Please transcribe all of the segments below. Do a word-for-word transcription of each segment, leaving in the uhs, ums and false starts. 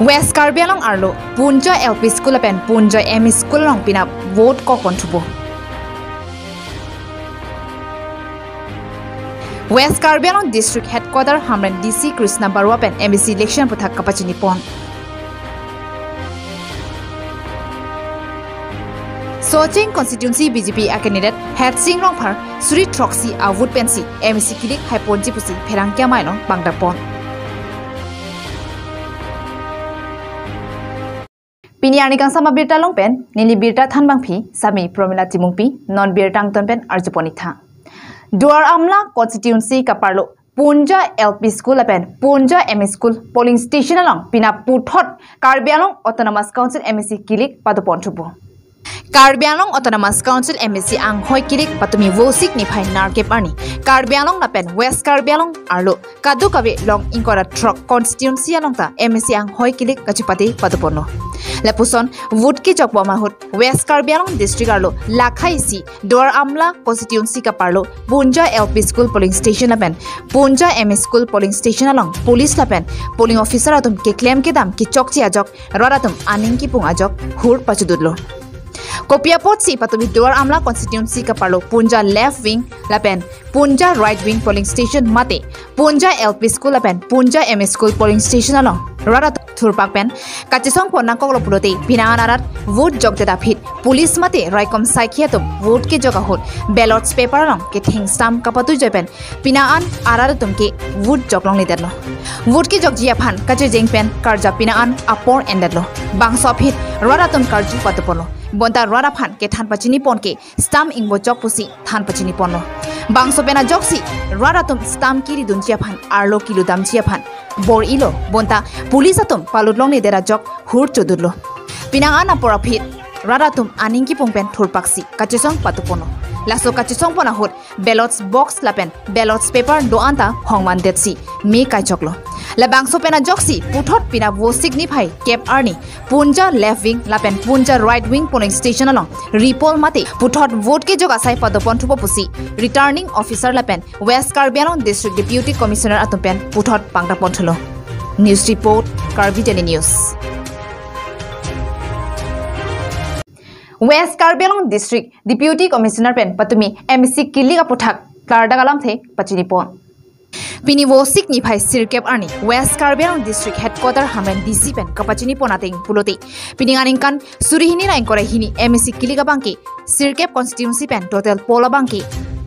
West Karbi Anglong arlo Punja L P School lapen Punja M E School along pini vote kokpon thupo. West Karbi Anglong District Headquarter Hamren D C Krishna Barua pen M A C election aphuthak kapachinipon. Socheng constituency B J P a candidate Hetsing Rongphar suri throksi a vote pensi M A C kilik haiponji pusi pherangke amei along pangdapon. Pini arni kangsam abirta along pen neli birta thanbangpi Sami Promila Timungpi, non birta angton pen arjupon-ik tha. Duar Amla constituency kaparlo Punja L P School lapen Punja M E School polling station along pini puthot Karbi Anglong Autonomous Council M A C kilik padopon thupo. Karbi Anglong Autonomous Council M A C anghoi kilik patumi Vosik niphai nerkep arni Karbi Anglong lapen West Karbi Anglong arlo kadokave along ingkoi ra throk constituency along ta M A C anghoi kilik kachepate padoponlo. Lapuson vote kejokbom ahut West Karbi Anglong District arlo lakha isi Duar Amla constituency kaparlo Punja L P School polling station lapen Punja M E School polling station along police lapen polling officer atum keklem kedam kechokche ajok rat atum aning kipung ajok hur pachudutlo. Kopi apotsi patumi Duar Amla constituency kaparlo Punja left wing lapen Punja right wing polling station mate Punja L P School lapen Punja M E School polling station along rat atum thurpak pen kachesongpon nangkoklo pulote pini an arat vote jokdet aphi police mate raikom saikhi atum vote kejok ahut ballot paper along ketheng stamp kapatujoi pen pini an arat atum ke vote jok longledetlo. Vote kejokji aphan kachejeng pen karja pini an apor endetlo. Bangso aphi rat atum karju patuponlo. Bonta rat aphan kethan pachinipon ke stamp ingbo jok pusi than pachiniponlo. Bangso pen ajoksi rat atum stamp kiridunji aphan arlo kiludamji aphan bor-ilo, bonta police atum palut longledet ajok hur chodutlo. Pini an apor aphi rat atum aning kipung pen thurpaksi kachesong patuponlo. Laso kachesongpon ahut ballot box lapen ballot paper do-an ta hongvandetsi me kaichoklo. Labangso pen ajoksi puthot pini Vosik niphai kep arni Punja left wing lapen Punja right wing polling station along repoll mate puthot vote kejok asai padopon thupo pusi returning officer lapen West Karbi Anglong District Deputy Commissioner atum pen puthot pangdapon thulo. News report, Karbi Daily News. West Karbi Anglong District Deputy Commissioner pen patumi M A C kilik aphuthak klardak alamthe pachinipon. Pini Vosik niphai sirkep arni West Karbi Anglong District Headquarter Hamren D C pen kapachinipon ateng pulote pini aningkan suri hini ra ingkoi ra hini M A C kilik abangke sirkep constituency pen total poll abangke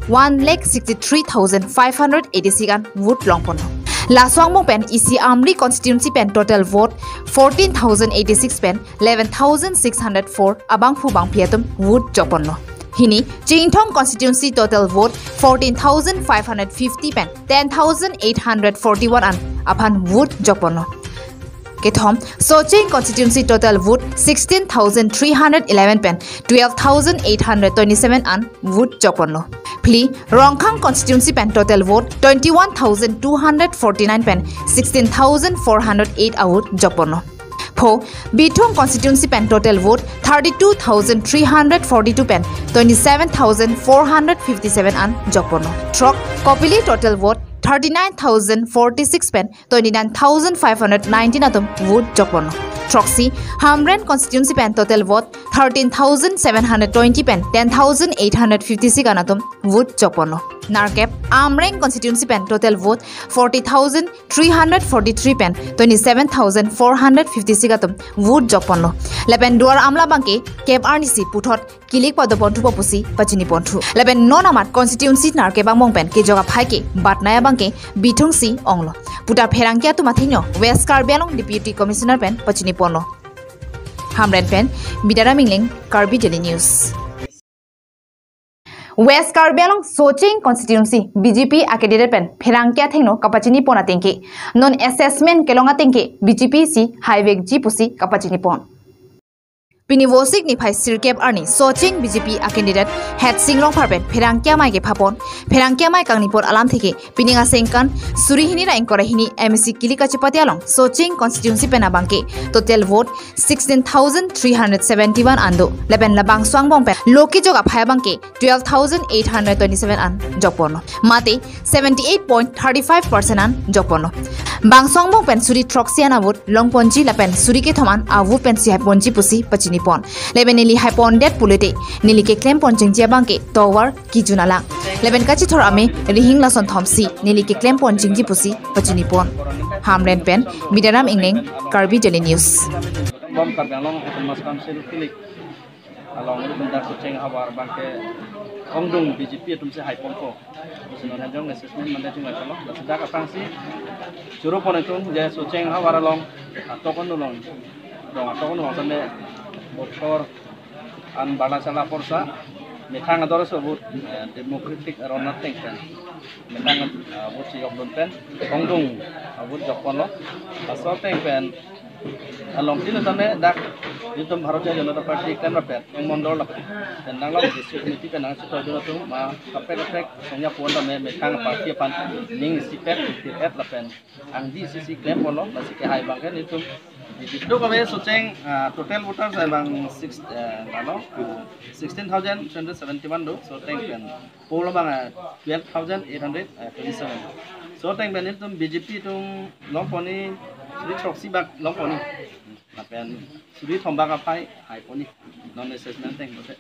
one lakh sixty three thousand five hundred eighty six an vote longponlo. Laso angbong pen isi Amri constituency pen total vote fourteen thousand eighty six pen eleven thousand six hundred four abangphu bangphi atum vote jokponlo. Hini Chinthong constituency total vote fourteen thousand five hundred fifty pen ten thousand eight hundred forty one an aphan vote jokponlo. Kethom Socheng constituency total vote sixteen thousand three hundred eleven pen twelve thousand eight hundred twenty seven an vote jokponlo. Phli Rongkhang constituency pen total vote twenty one thousand two hundred forty nine pen sixteen thousand four hundred eight a vote jokponlo. Pho Bithung constituency pen total vote thirty two thousand three hundred forty two pen twenty seven thousand four hundred fifty seven an jokponlo. Throk Kopili total vote thirty nine thousand forty six pen twenty nine thousand five hundred nineteen atum vote jokponlo. Throksi Hamren constituency pen total vote thirteen thousand seven hundred twenty pen ten thousand eight hundred fifty six an atum vote jokponlo. Nerkep Amreng constituency pen total vote forty thousand three hundred forty three pen twenty seven thousand four hundred fifty six atum vote jokponlo. Lapen Duar Amla abangke kep arnisi puthot kilik padopon thupo pusi pachinipon thu. Lapen non amat constituency nerkep angbong pen kejok aphai ke batnai abangke Bithungsi onglo puta pherangke atum athenlo West Karbi Anglong Deputy Commissioner pen pachiniponlo. Hamren pen Bidara Mingling, Karbi Daily News. West Karbi Anglong Socheng constituency B J P a candidate pen pherangke athengno kapachinipon atengke non assessment kelong atengke B J P si haivekji pusi kapachinipon. Pini Vosik niphai sirkep arni Socheng B J P a candidate Hetsing Rongphar pen pherangke amei kephapon, pherangke amei kangnipon alamtheke pini aningkan suri hini ra ingkoi ra hini M A C kilik kachepate along Socheng constituency pen abangke total vote sixteen thousand three hundred seventy one an do. Lapen labangso angbong pen lo kejok aphai abangke twelve thousand eight hundred twenty seven an jokponlo. Mate seventy eight point thirty five percent an jokponlo. Bangso angbong pen suri throksi an avote longponji lapen suri kethom an avote pensi haiponji pusi pachinipon. Lapen neli haipondet pulote neli keklempon chengji abangke tovar kijun alang. Lapen kachithor ame rihing lason thomsi neli keklempon chengji pusi pachinipon. Hamren pen Bidaram Ingneng, Karbi Daily News. Bom Karbi Anglong Autonomous Council kilik along ilitum dak Socheng havar abangke ongdung B J P atum si haiponpo. Sino hanjong assessment mande chunglai polo. Lasi dak aphrangsi choro pon itum je Socheng havar along atok anu along, dong atok anu along tame bothor an bala chala porsa methang ador so vote, eh, democratic aron ateng pen methang, eh, vote si jokdun pen ongdung, eh, vote jokponlo. Laso ateng pen along tin tame dak ilitum Bharatiya Janata Party klem rapet eng mondol lapen pen nanglo district committee pen nangchethoi dun atum ma kaprek kaprek songja pon tame methang party aphan ning isipet tir-et lapen angdi isi si klemponlo. Lasi kehai abangke nelitum duk kave Socheng, ah, total voters abang six, eh, ano, ah, sixteen thousand three hundred seventy-one do. So ateng pen poll abang, ah, twelve thousand eight hundred twenty-seven. So ateng pen nelitum B J P atum longponji, suri throksi bak longponji. Lapen suri thom bak aphai haiponji. Non assessment ateng pote.